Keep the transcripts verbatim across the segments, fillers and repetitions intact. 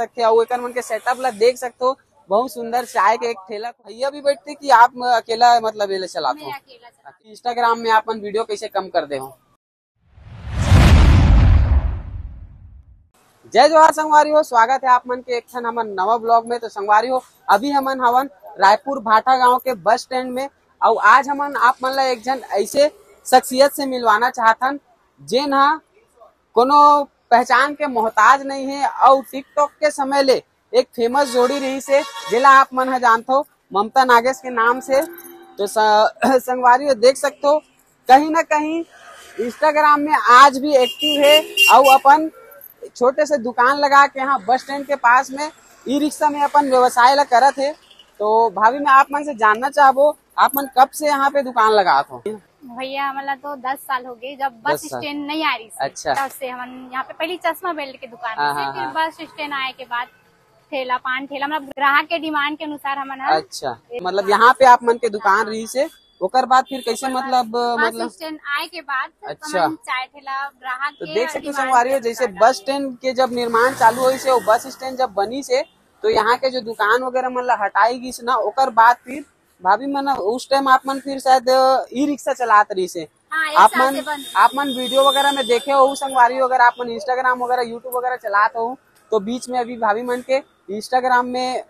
सकथे। अउ एकर मन के सेटअप ला देख सकथो, बहुत सुंदर चाय के एक ठेला। भैया भी बैठते कि आप अकेला मतलब ये ले चलात हो? मैं अकेला चलाती हूँ। Instagram में आप मन वीडियो कैसे कम कर दे हो? जय जोहार संगवारी हो, स्वागत है आप मन के एक ठन हमन नवा ब्लॉग में। तो संगवारी हो, अभी हमन हवन रायपुर भाटा गांव के बस स्टैंड में। अउ आज हमन आप मन ला एक झन ऐसे शख्सियत से मिलवाना चाहथन, जेन हा कोनो पहचान के मोहताज नहीं है। अउ टिकटॉक के समय ले एक फेमस जोड़ी रहिस हे, जेला आप मन ह जानथो ममता नागेश के नाम से। तो स-, संगवारी हो, देख सकथो, कहीं ना कहीं Instagram में आज भी एक्टिव है अउ अपन छोटे से दुकान लगा के यहाँ बस स्टैंड के पास में ई रिक्शा में अपन व्यवसाय ला करत है। तो भाभी, मैं आप मन से जानना चाहबो, आप मन कब से यहाँ पे दुकान लगात हो? भैया, हमन ला तो दस साल हो गए, जब बस दस साल। स्टैंड नहीं आ रही थी, अच्छा। तब से हमन यहाँ पे पहली चश्मा बेल्ट के दुकान हाँ, से, हाँ, फिर हाँ। बस स्टैंड आए के बाद ठेला, पान ठेला, मतलब ग्राहक के डिमांड के अनुसार हमन ह अच्छा, ये मतलब दुकान यहाँ पे आप मन के दुकान हाँ, रही हाँ। से, ओकर बाद फिर कैसे ओकर बाद मतलब, बस मतलब स्टैंड आए के बाद अच्छा। हमन चाय ठेला ग्राहक तो के देख सकते हो डिमांड संगवारी के हो, जैसे अनुसार बस डाले। स्टैंड के जब निर्माण चालू होइस हे, वो बस स्टैंड जब बनिस हे, तो यहाँ के जो दुकान वगैरह मन ला हटाई गईस ना, ओकर बाद फिर भाभी मन उस टाइम आप मन फिर शायद ई रिक्शा चलात रहिस हे। हाँ, एक आप साल मन, से बंद है। आप मन वीडियो वगैरह में देखे हो संगवारी हो, अगर आप मन Instagram वगैरह, YouTube वगैरह चलात हो, तो बीच में अभी भाभी मन के Instagram में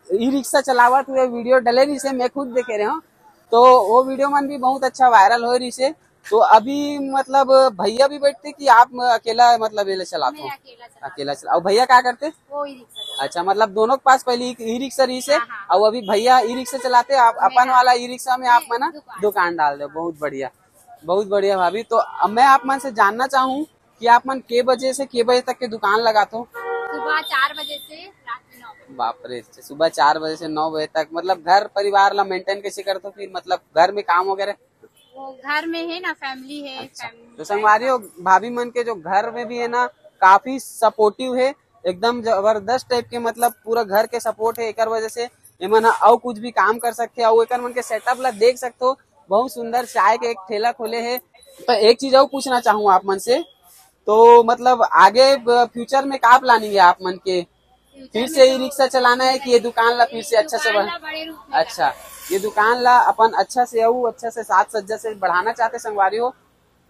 ई रिक्शा चलावत हुए वीडियो डले रहिस हे, मैं खुद देखे रहे हूँ। तो वो वीडियो मन भी बहुत अच्छा वायरल हो रहिस हे। तो अभी मतलब भैया भी बैठते कि आप अकेला मतलब ये ले चलाते मैं हो? अकेला चलाती अकेला चला। और भैया क्या करते? वो ई रिक्शा चलाते। अच्छा, मतलब दोनों के पास पहले ई रिक्शा रहिस हे हाँ, हाँ। और अभी भैया ई रिक्शा चलाते, आप मैं अपन हाँ। वाला ई रिक्शा में आप मैं मन दुकान। दुकान डाल दे। बहुत बढ़िया, बहुत बढ़िया भाभी। तो अब मैं आप मन से जानना चाहूँ कि आप मन के बजे से के बजे तक के दुकान लगाते हो? सुबह चार बजे से रात में नौ बजे। बाप रे, सुबह चार बजे से नौ बजे तक, मतलब घर परिवार ला मेंटेन कैसे करते हो फिर, मतलब घर में काम वगैरह? वो घर में है ना, फैमिली है, अच्छा। फैमिली तो संगवारी हो, भाभी मन के जो घर में भी है ना, काफी सपोर्टिव है, एकदम जबरदस्त टाइप के, मतलब पूरा घर के सपोर्ट है। एकर वजह से एमन ह अउ कुछ भी काम कर सकथे। अउ एकर मन के सेटअप ला देख सकथो, बहुत सुंदर चाय के एक ठेला खोले है। तो एक चीज अउ पूछना चाहूँ आप मन से, तो मतलब आगे फ्यूचर में का प्लानिंग है आप मन के? फिर से ई रिक्शा चलाना है कि ये दुकान ला फिर से अच्छा से दुकान बढ़- ला बड़े रूप में अच्छा, ये दुकान ला अपन अच्छा से अउ अच्छा से साज सज्जा से बढ़ाना चाहते संगवारी हो।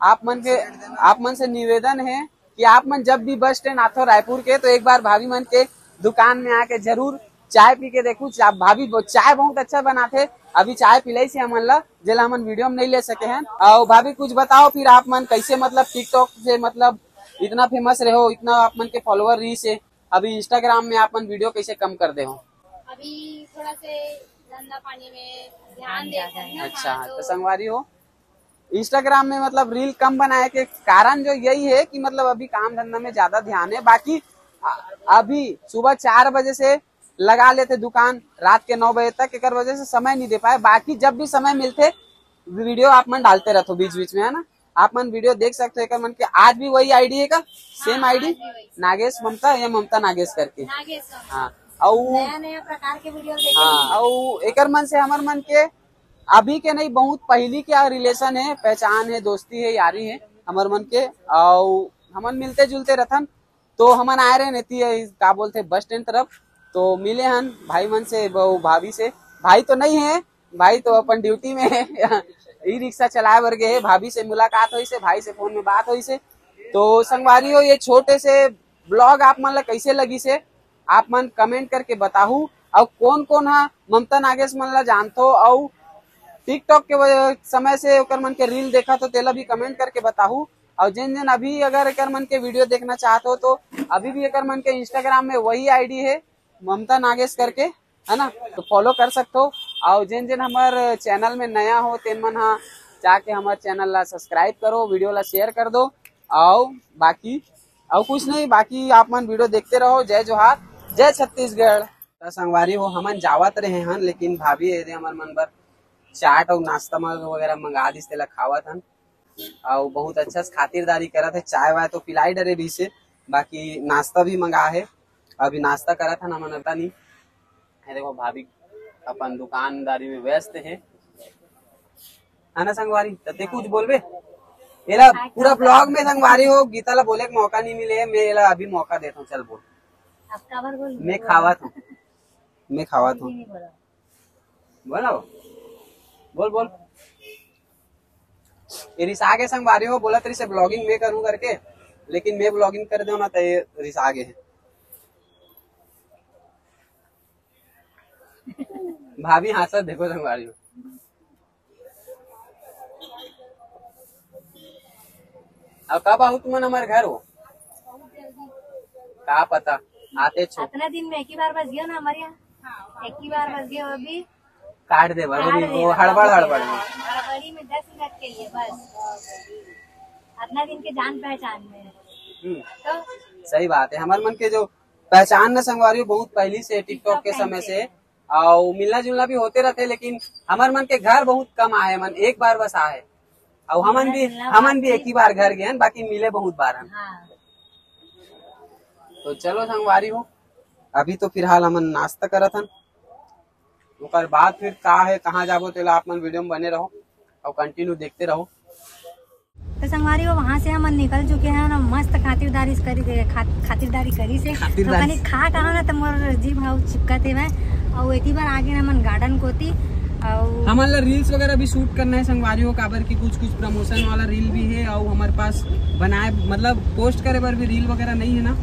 आप मन के, आप मन से निवेदन है कि आप मन जब भी बस स्टैंड आथो रायपुर के, तो एक बार भाभी मन के दुकान में आके जरूर चाय पी के देखू। चा-, भाभी ब-, चाय बहुत अच्छा बनाथे। अभी चाय पिलाई से हमन ला, जेला हमन वीडियो में नहीं ले सके हैं। और भाभी कुछ बताओ फिर, आप मन कैसे मतलब टिकटॉक से मतलब इतना फेमस रहे हो, इतना आप मन के फॉलोअर रहिस हे, अभी Instagram में आप मन वीडियो कैसे कम कर दे हो? अभी थोड़ा से धंधा पानी में ध्यान देते हैं ना, अच्छा, हाँ, तो तो संगवारी हो, Instagram में मतलब रील कम बनाए के कारण जो यही है कि मतलब अभी काम धंधा में ज्यादा ध्यान है। बाकी अ-, अभी सुबह चार बजे से लगा लेते दुकान रात के नौ बजे तक, एकर वजह से समय नहीं दे पाए। बाकी जब भी समय मिलते वीडियो आप मन डालते रहते हो बीच बीच में, है ना? आप मन वीडियो देख सकते हो। एकर मन के आज भी वही आईडी है का? सेम हाँ, आईडी? आज भी वही। नागेश ममता या ममता नागेश करके। नागेश ममता। हाँ, अउ नया नया प्रकार के वीडियो देखे हाँ, हैं। अउ एकर मन से हमर मन के अभी के नहीं, बहुत पहली के रिलेशन है, पहचान है, दोस्ती है, यारी है हमर मन के। अउ हमन मिलते जुलते रहथन, तो हमन आए रहे नेती, का बोलते, बस स्टैंड तरफ, तो मिले हन भाई मन से, वो भाभी से। भाई तो नहीं है, भाई तो अपन ड्यूटी में है। ई रिक्शा चलाए बर गए है। भाभी से मुलाकात होइस हे, भाई से फोन में बात होइस हे। तो संगवारी हो, ये छोटे से ब्लॉग आप मन ला कैसे लगिस हे, आप मन कमेंट करके बताहू। अउ कौन कौन हा ममता नागेश मन ला जानथो अउ टिकटॉक के वजह, समय से ओकर मन के रील देखा तो तेला भी कमेंट करके बताहू। अउ जेन जेन अभी अगर एकर मन के वीडियो देखना चाहत हो तो अभी भी एकर मन के Instagram में वही आईडी है ममता नागेश करके, है ना, तो फॉलो कर सकते हो। और जेन जेन हमार चैनल में नया हो तेन मन हा जाके हमार चैनल ला सब्सक्राइब करो, वीडियो ला शेयर कर दो। और बाकी और कुछ नहीं, बाकी आप मन वीडियो देखते रहो। जय जोहार, जय छत्तीसगढ़। त संगवारी हो, हमन जावत रहे हन, लेकिन भाभी एदे हमर मन बर चाट अउ नाश्ता मन वगैरह मंगा दिस, तेला खावत हन। अउ बहुत अच्छा से खातिरदारी करत हे। चाय वाय तो पिलाई डरे रहिस हे, बाकी नाश्ता भी मंगा हे। अभी नाश्ता करत हन हमन, पता नहीं। ये देखो, भाभी अपन दुकानदारी में व्यस्त हे, है ना संगवारी? त ते कुछ बोलबे? एला पूरा ब्लॉग में संगवारी हो, गीता ला बोले के मौका नहीं मिले, मैं एला अभी मौका देता हूँ। चल बोल। आप काबर बोल मैं खावत हूँ, मैं खावत हूँ। नहीं बोला। बोल ना, बोल, बोल। ये रिसा के संगवारी हो, बोलत रहिसे vlogging मैं करूँ करके, लेकिन मैं vlogging कर देव ना, तो ये रिसा गे हे। भाभी हाँसत देखो संगवारी हो। अब कब आहू तुमन हमर घर हो? का पता, आते छो। अतना दिन में एक ही बार बस गयो ना हमारे यहाँ, एक ही बार बस गयो अभी। काट दे बस, काट अभी दे वो बस, हड़बड़, अभी हड़बड़ में। हड़बड़ी में दस मिनट के लिए बस। अतना दिन के जान पहचान में। हम्म। तो सही बात है, हमर मन के जो पहचान न संगवारी हो बहुत पहली से, TikTok TikTok के time समय से। से, अउ मिलना जुलना भी होते रहते, लेकिन हमर मन के घर बहुत कम आए, मन एक बार बस आए, अउ हमन भी, मिलना जुलना हमन भी बातचीत। एक ही बार घर गए हन, बाकी मिले बहुत बार हन। हाँ। तो चलो संगवारी हो, अभी तो फिलहाल हमन नाश्ता करत हन, ओकर बाद फिर का है, कहाँ जाबो, तेला आप मन video में बने रहो अउ continue देखते रहो। तो संगवारी हो, वहाँ से हमन निकल चुके हैं ना, मस्त खातिरदारी करी दे, खा-, खातिरदारी करी से। खातिरदारी। तो कनी खा कहा ना, तो मोर जीभ हाउ चिपकत हे मैं। और एती बार आगे ना हमन garden कोती, और हमन ला reels वगैरह भी shoot करना है संगवारी हो, काबर कि कुछ कुछ promotion वाला reel भी है, और हमारे पास बनाए, मतलब post करे बर भी reel वगैरह नहीं है ना,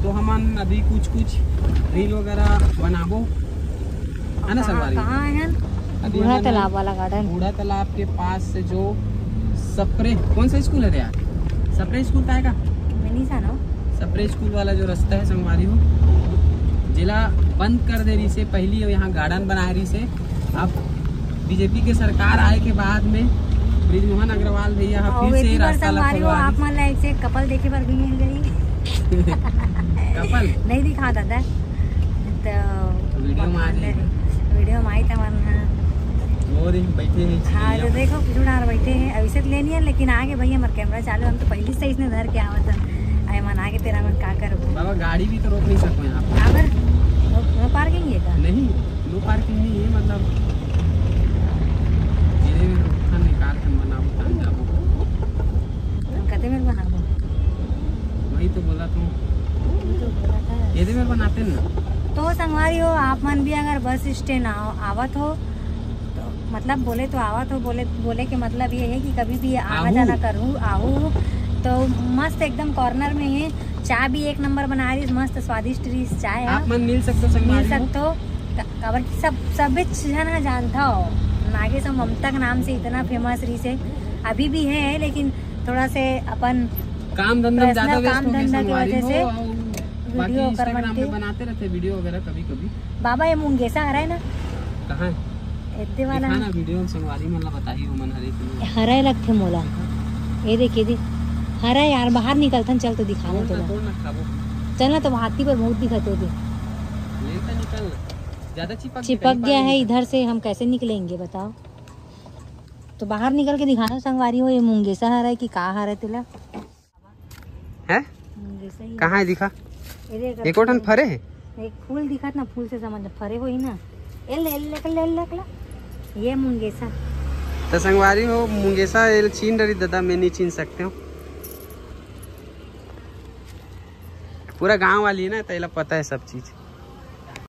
तो हमन अभी कुछ कुछ reel वगैरह बनाबो। है ना कहाँ, संगवारी? कहाँ है? अभी बूढ़ा हमन तालाब वाला garden। बूढ़ा तालाब के पास से जो सप्रे, कौन सा स्कूल है रे यार? सप्रे स्कूल का है का? मैं नहीं जानो। सप्रे स्कूल वाला जो रास्ता है संगवारी हो, जेला बंद कर दे रही से पहली, यहाँ garden बनाए रही से। अब बीजेपी के सरकार आए के बाद में बृजमोहन अग्रवाल भैया हा और फिर से एती बार रास्ता ला संगवारी हो, खुलवा आप दी। मन ला एक से एक couple देखे बर भी मिल गई। Couple? नहीं दिखा दादा। तो video में आ जाएगा। Video में आई तमन हा। वो दिन बैठे हैं हाँ, चिड़िया तो में। देखो, जुड़ार बैठे हैं। अभी से तो लेनी है, लेकिन आगे भैया हमारे camera चालू, हम तो पहले से इसने धर के आवत है। अरे मन आगे तेरा मन का करबो? बाबा, गाड़ी भी तो रोक नहीं सको यहाँ पर। अगर no, no parking है का? नहीं, no parking नहीं है, मतलब धीरे में खान निकाल के बनाबो, तब जाबो। कते मेर बनाबो? वही तो बोला तू। वही तो बोला था। ये दे मेरे बनाते ना। तो संगवारी हो, आप मन भी अगर बस स्टैंड आओ, आवत हो, तो मतलब बोले तो आवत हो, बोले, बोले के मतलब ये है कि कभी भी आना आहू। जाना करूँ, आहू, तो मस्त एकदम corner में है। चाय भी एक नंबर बना रही, मस्त स्वादिष्ट रही चाय है। आप मन मिल सकते हो संगवारी हो। मिल सकते हो, का-, काबर कि सब, सभी झन हा जानता हो, नागेश अउ ममता के नाम से इतना famous रही से, अभी भी है, लेकिन थोड़ा से अपन काम धंधा में personal ज्यादा व्यस्त काम हो गए धंधा की संगवारी वजह हो, से और video बाकी ओकर Instagram बनते। में बनाते रहते video वगैरह कभी कभी। बाबा, ये मुंगेसा हरा है ना? कहाँ है? एदे वाला दिखा ना। Video में संगवारी मन ला बताही, ओमन हरे कि नहीं। हरा लगथे मोला। ये देखिए दे, हरा यार, बाहर निकलथन, चल तो दिखा तोड़ ना, तोला। तोड़ ना, खाबो। चल ना, तो हाथी पर बहुत दिखत हो दे। ले तो निकल ना। ज्यादा चिपक चिपक गया है इधर से, हम कैसे निकलेंगे बताओ? तो बाहर निकल के दिखाना संगवारी हो, ये मुंगेसा हरा है कि का हरा है तेला? है? मुंगेसा ही कहाँ है, दिखा। ये देख, एको ठन फरे है। एक फूल दिखत ना, फूल से समझ फरे होही ना। एल, एल, एल, एल, एल, ये मुंगेसा। तो संगवारी हो, मुंगेसा एल छीन डरी दादा, मैं नहीं छीन सकते हो। पूरा गांव वाली है ना, तो एला पता है सब चीज।